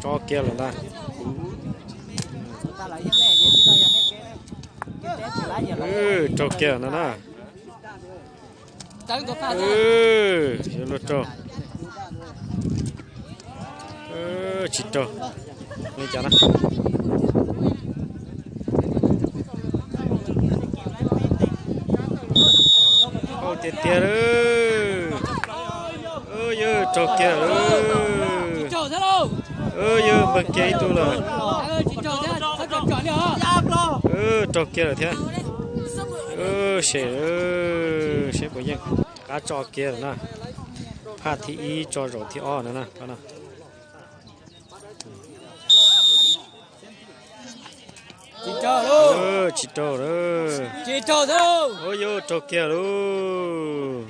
Tso kiag lawm ntag. Raug kiag no na. Yuav luag raug. Tsis raug. Li cas na. Hau tiag tiag lawm. Yawg raug kiag lawm. Yawg npawg kiag ib tug lawm. Raug kiag lawm thiab. Sem, seb puas yeej. Qab tso kiag lawm na. Phaj thib ib tso zaum thib ob no na. Tsis raug lawm. Ua yuav raug kiag lawm.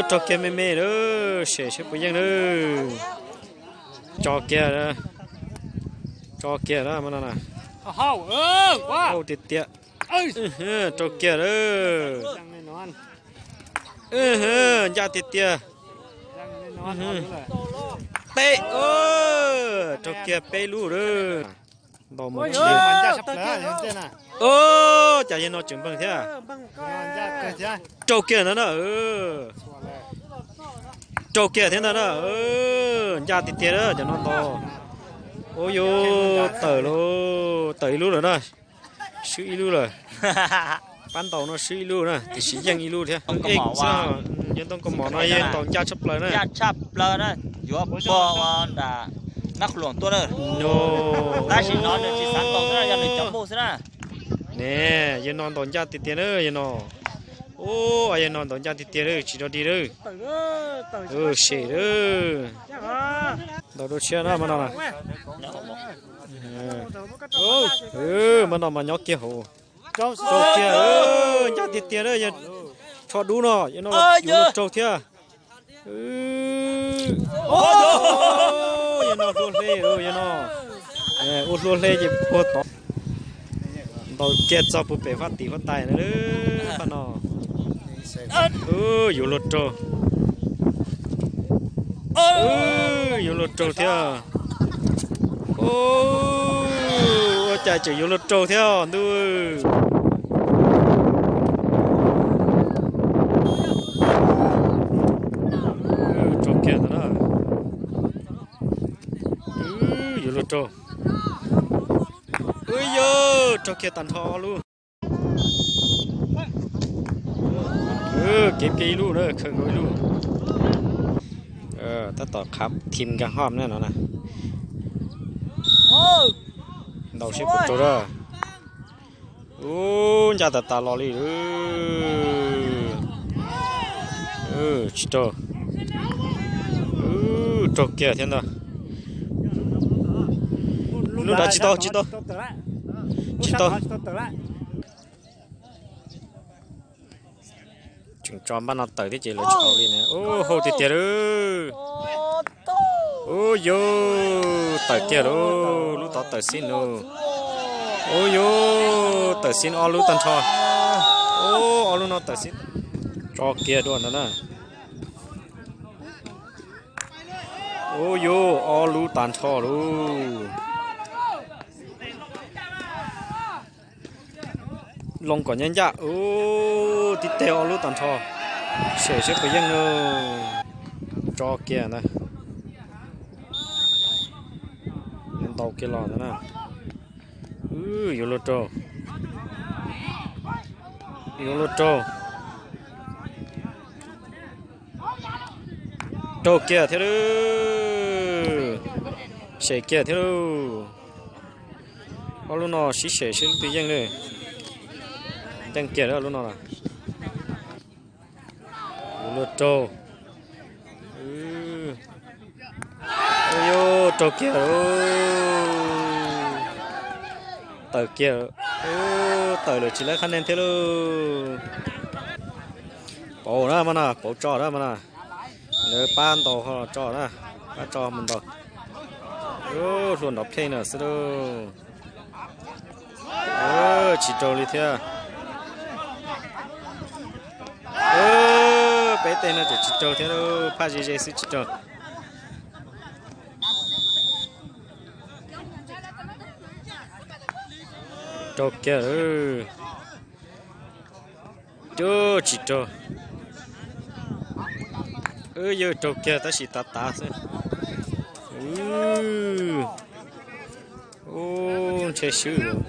Raug kiag me me lawm, sem seb puas yeej lawm. Tso kiag, tso kiag lawm no na. Hau tiag tiag. Raug kiag lawm. Ncaj tiag tiag. Peb, raug kiag peb lub lawm. Ntaus mus tsis, cas yawg no tseem npeeg thiab. Raug kiag ntag na. Raug kiag thiab ntag na. Ncaj tiag tiag cov no ntaus. Ua yuav tawm lawm, tawm ib lub lawm na. Swb ib lub lawm. Pab ntaus no swb ib lub na, tiam sis yeej ib lub thiab. Yawg ntoo kaus mom no yawg ntaus ncaj tshaj plaws na. Yuav pog ua nram nab qhuv loos tuaj na. Tab sis no nws tsis xav ntaus xwb na, yog nws cov muj xwb na. Ne, yawg no ntaus ncaj tiag tiag na yawg no. Ua yawg no ntaus ncaj tiag tiag lawm, tsis rau dig lawm. Sem lawm. Ntaus rau siab na mas no. Mas no mas nyob kiag hauv. Raug kiag, ncaj tiag tiag na, tsho dub no, yawg no yuav raug thiab. Yawg no hlua hle, yawg no ua hlua hle ces puag tod. Ntaus kiag txog puag pem faj tim huab tais na, faj no. Yuav luag raug. Yuav luag raug thiab. Ua cas tseem yuav luag raug thiab ntuj. Raug kiag ntag na. Yuav luag raug. Yuav raug kiag tag nrho lub. Kev peb ib lub na, khaws nkaus ib lub. Tab tom qhab thim nkag hom na no na. Ntaus seb puas raug na. Ub, ncaj tas tas los li. Tsis raug. Raug kiag thiab ntag. Lub nrad tsis tau, tsis tau. Tsis tau. Tseem tso npaj no tawm thiab ces lawv tsis haus li na. Ub, hau tiag tiag lawm. Ub, yuav tawm kiag lawm, lub tod tawm xib lawm. Ub, yuav tawm xib ob lub tag nrho. Ub, ob lub no tawm xib. Tso kiag dua ntawd na. Ub, yuav ob lub tag nrho lawm. Loo kom ncaj ncaj. Ub, tib teg ob lub tag nrho. Sem seb puas yeej na. Tso kiag ntag. Ntaus kiag los ntag na. Yuav luag raug. Yuav luag raug. Raug kiag thiab lauj. Sem kiag thiab lauj. Ob lub no sib sem seb lub twg yeej lauj. Yeej kiag lawm lub no los. Yuav luag raug. Yuav raug kiag lawm. Tawm kiag. Tawm lawm tsis laib qhab neeg thiab lauj. Pauv na mas no, pauv tso na mas no. Lawv pab ntaus ho tso na, pab tso mus ntaus. Hlua nrov plej na xwb lauj. Tsis raug li thiab. Peb teg no tseem tsis raug thiab lauj, phaj ze ze xwb tsis raug. Raug kiag lawm. Cuj, tsis raug. Wb yawg raug kiag tab sis tav tav xwb. Ub, ntshe swb.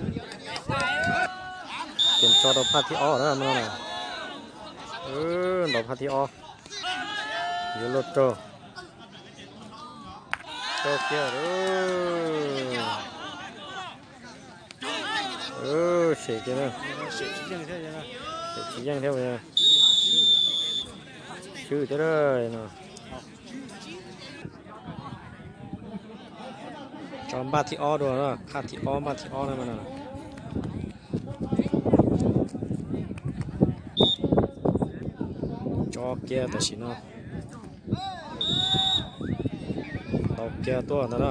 Ces tso rau phaj thib ob na no. Ntaus phaj thib ob. Yuav luag raug. Raug kiag lawm. Sem kiag na. Sem tsis yeej thiab. Swb thiab no. Tso npaj thib ob dua, phaj thib ob, npaj thib ob na. Tso kiag tam sim no. Tau kiag tuaj ntag na.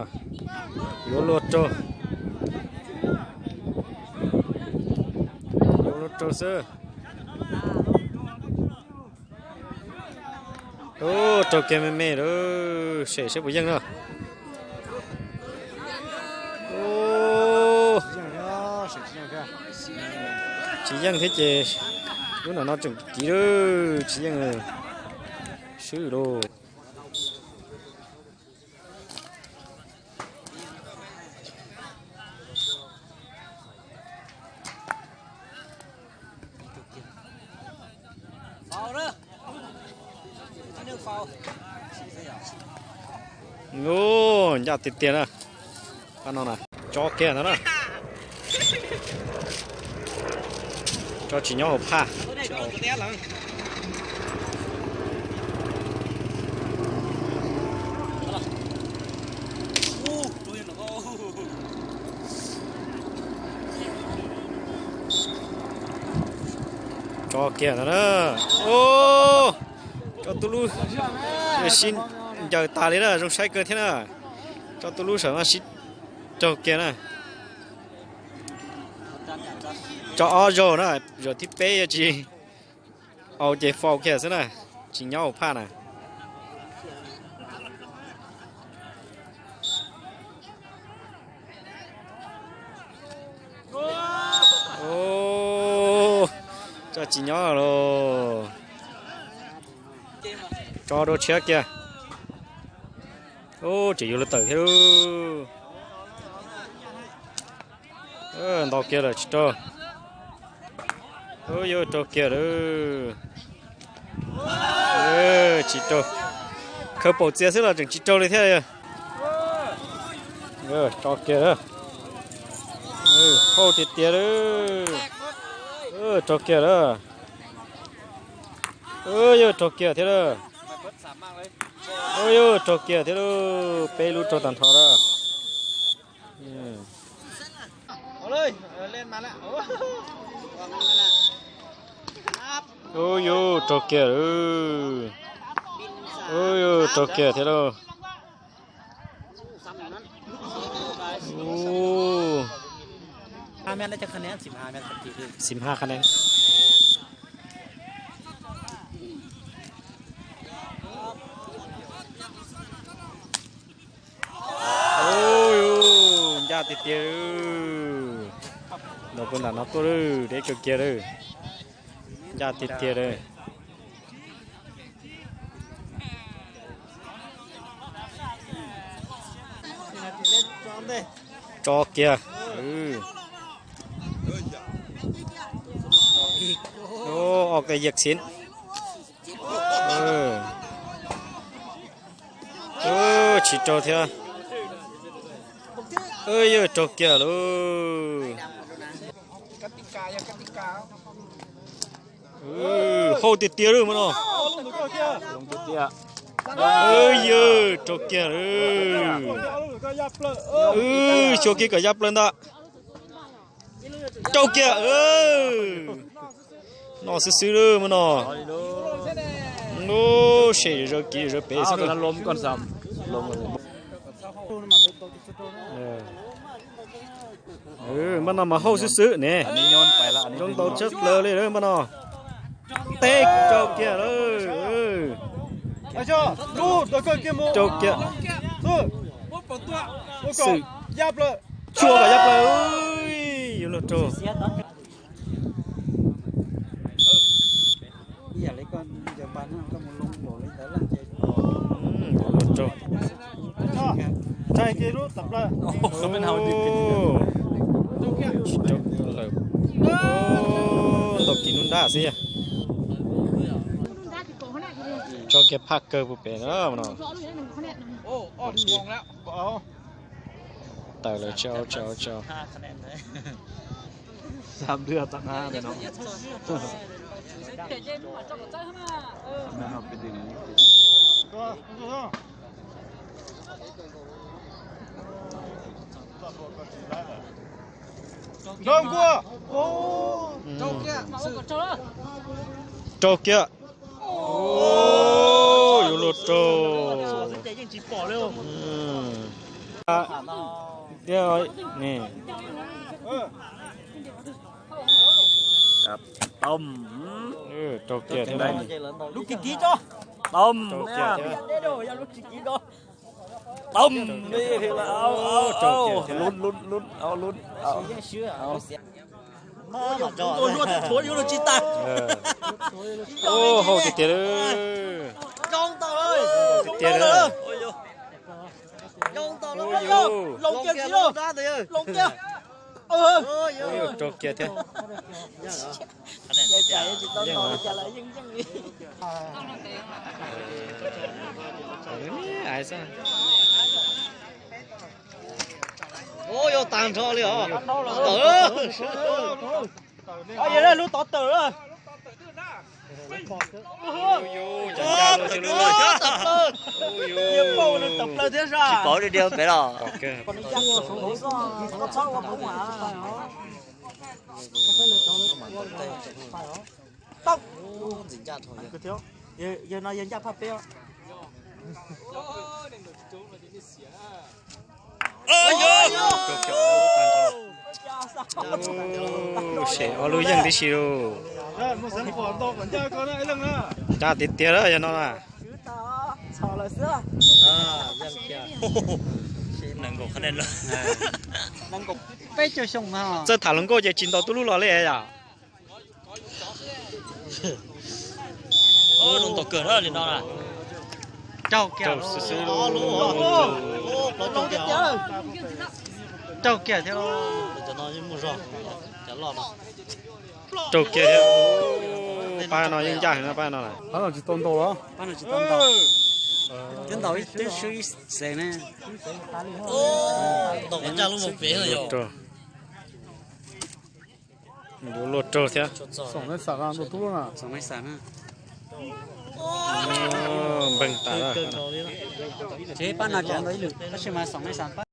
Yuav luag raug. Yuav luag raug xwb. Ub, raug kiag me me lawm, sem saib puas yeej na. Ub, tsis yeej thiab ces lub nram no tseem kiv lawm, tsis yeej. Swb lauj. Ub, ncaj tiag tiag na. Pab no na, tso kiag ntag na. Tso tsis nyob hauv phaj. Tso kiag ntag na. Ub, tso tus lub sib ncaws tas li na, zoo saib kawg thiab na. Tso tus lub saum no sib raug kiag na. Tso ob zaug na, zaum thib peb yuav tsis au ces faul kiag xwb na, tsis nyob hauv phaj na. Ub, tso tsis nyob lauj. Tso dua tshiab kiag. Ub, tseem yuav luag tawm thiab lauj. Ntau kiag lawm tsis raug. Ub, yuav raug kiag lawm. Tsis raug. Khaws paum txias xwb los tseem tsis raug li thiab. Tso kiag lawm. Hauj tiag tiag lawm. Raug kiag lawm. Yuav raug kiag thiab lawm. Yuav raug kiag thiab lauj, peb lub raug tag nrho lawm. Yuav raug kiag lawm. Yuav raug kiag thiab lauj. Xim ha ka ne. Ncaj tiag tiag. Ntaus puag nram no tuaj lawm, deb kawg kiag lawm. Ncaj tiag tiag lawm. Tso kiag. Ua ke yaj xiv. Tsis raug thiab. Yuav raug kiag lauj. Hauj tiag tiag lawm mas no. Yuav raug kiag lawm. Xyuas kiag kom ya plaws ntag. Raug kiag. Noj xwb xwb lawm mas no. Sem zaws kiv zaws pem xwb. Mas no mas hauj xwb xwb ne. Zoo ntaus tshaj plaws li lawm mas no. Teb raug kiag lawm. Raug kiag. Xwm. Xyuas kom ya plaws. Yus Rau. Yuav luag rau. Ntsaig kiag lub tawm plaws. Tsis rau lawm. Ntaus kiag lub nrab xwb yog. Tso kiag phaj kawg puag pem no. Tawm lawm, tsis au, tsis au, tsis au. Rau kiag. Yuav luag rau. Thiab ne. Tom. Rau kiag thiab. Tom. Rau kiag thiab. Tom. Rau kiag thiab. Lub, lub, lub, lub. Hau tiag tiag. Tiag tiag. Rau kiag thiab. Yuav tag nrho li os. Tawm. Yog lub tod tawm. Tawm plaws thiab sas. Tsis pom db pem los. Yawg no yawg ncaj phaj peb. Sem ob lub yeej tib si lauj. Ncaj tiag tiag yawg no na. Txawj tham hluas nkauj ces tsis ntaus tub lub los li yom. Rau kiag. Rau kiag thiab. Rau kiag thiab. Pab no yeej ncaj heev na, pab no na. Pab no tsis tau ntaus los? Pab no tsis tau ntaus. Twb ntaus ib twb swb ib xees ne. Yuav luag raug thiab. Xoom nej xam na. Npeeg tas lawm. Ces pab no cov ntau ib lwm tab sis mas xoom nej xam pab.